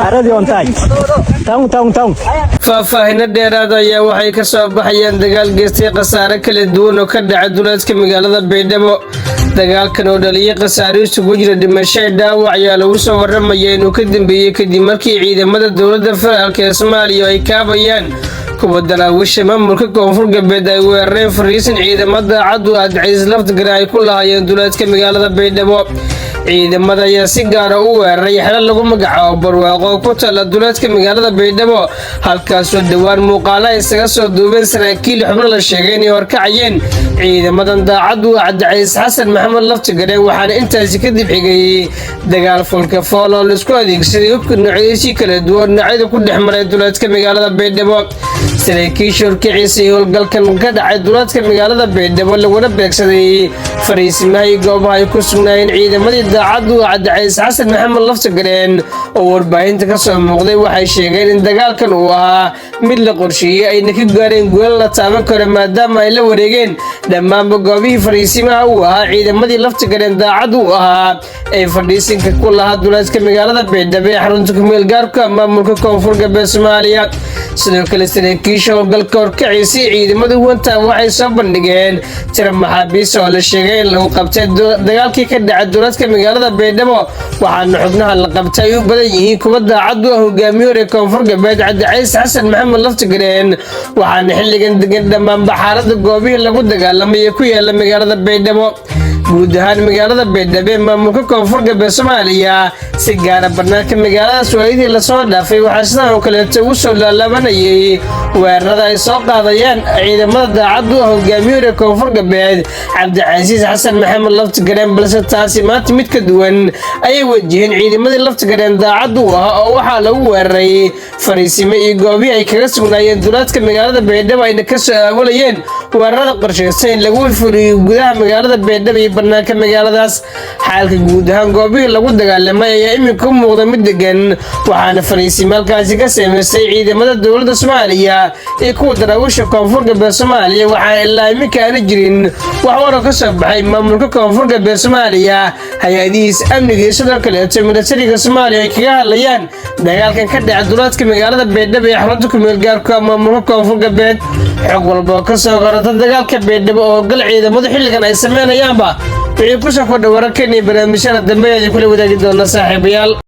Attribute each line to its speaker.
Speaker 1: Aradii on taag tawn tawn tawn.
Speaker 2: Faahfaahino dheeraad ayaa waxay ka soo baxayaan dagaal geystay khasaare kala duwan oo ka dhacay duleedka magaalada Baydhabo. Dagaalkan oo dhaliyay khasaare isugu jira dhimasho iyo dhaawac ayaa lagu soo waramaya inuu ka dambeeyey kadib markii ciidamada dowladda federaalk ee Soomaaliya ay kaabayaan kuwa daraawiisha maamulka Koonfur Galbeed ay weerareen fariisin ciidamada cadu Cabdicasiis Laftigare ay ku lahaayeen duleedka magaalada Baydhabo. Ciidamada ayaa si gaara u weeraray xero lagu magacaabo Barwaaqo oo ku taalla duleedka magaalada Baydhabo, halkaasoo dhowaan muuqaalo ay isaga soo duubeen saraakiil xubno la sheegay inay horkacayeen ciidamadan daacadu Cabdicasiis Xasan Maxamed Laftigare. Waxaana intaasi kadib xigayey dagaal foolka fool oo laisku adeegsaday hubka noocyadiisii kala duwan dhinacyada ku dhex maray duleedka magaalada Baydhabo. Saraakiisha horkaciisa iyo howlgalkan ka dhacay duleedka magaalada Baydhabo laguna beegsaday fariisimaha iyo goobaha ay ku sugnaayeen ciidamadii daacaddu Cabdicasiis Xasan Maxamed Laftigareen oo warbaahinta ka soo muuqday, waxay sheegeen in dagaalkan uu ahaa mid la qorsheeyey, ayna ka gaareen guulal la taaban karo, maadaama ay la wareegeen dhammaanba goobihii fariisimaha uu ahaa ciidamadii Laftigareen daacaddu u ahaa ee fadhiisinka ku lahaa duleedka magaalada Baydhabo ee xarunta kumeel gaarka maamulka Koonfur Galbeed Soomaaliya. Sidoo kale, saraakiisha howlgalka horkaciisii ciidamadu wantaa waxay soo bandhigeen tiro maxaabiis oo la sheegay in lagu qabtay dagaalkii ka dhacay duleedka magaalada Baydhabo, waxaana xubnaha la qabtay ay u badan yihiin kuwa daacaddu ah hogaamiye hore Koonfur Galbeed Cabdicasiis Xasan Maxamed Laftigareen. Waxaana xilligan degan dhammaanba xaalada goobihii lagu dagaalamay ee ku yaala magaalada Baydhabo. Guud ahaan magaalada Baydhabo ee maamulka Koonfur Galbeed Soomaaliya, si gaara banaanka magaaladaas, waayadii lasoo dhaafay waxaa sidan oo kaleeto ugu soo laalaabanayay weerarada ay soo qaadayaan ciidamada daacaddu ah hogaamiye Koonfur Galbeed Cabdicasiis Xasan Maxamed Laftigareen, balse taasi maanta mid ka duwan ayay wajaheen ciidamadii Laftigareen daacaddu u ahaa, oo waxaa lagu weeraray fariisimo iyo goobihii ay kaga sugnaayeen duleedka magaalada Baydhabo, ayna kasoo aawalayeen weerarada qorshaysan in lagu fuliyo gudaha magaalada Baydhabo iyo banaanka magaaladaas. Xaalka guud ahaan goobihii lagu dagaalamay ayaa iminka u muuqda mid degan, waxaana fariisimaalkaasi ka sameystay ciidamada dowladda Soomaaliya iyo kuwa daraawiisha Koonfur Galbeed Soomaaliya. Waxaana ilaa iminka aana jirin wax waro ka soo baxay maamulka Koonfur Galbeed Soomaaliya, hay-adihiis amniga iyo sidoo kaleeto milatariga Soomaaliya ay kaga hadlayaan dagaalkan ka dhaca duleedka magaalada Baydhabo ee xarunta kumeel gaarka maamulka Koonfur Galbeed. Xog walba oo kasoo korata dagaalka Baydhabo oo howlgal ciidamadu xilligan ay sameynayaanba, wixii kusoo kordha wararkan iyo barnaamijyada dambe ayaan kula wadaagi doonaa, saaxiibayaal.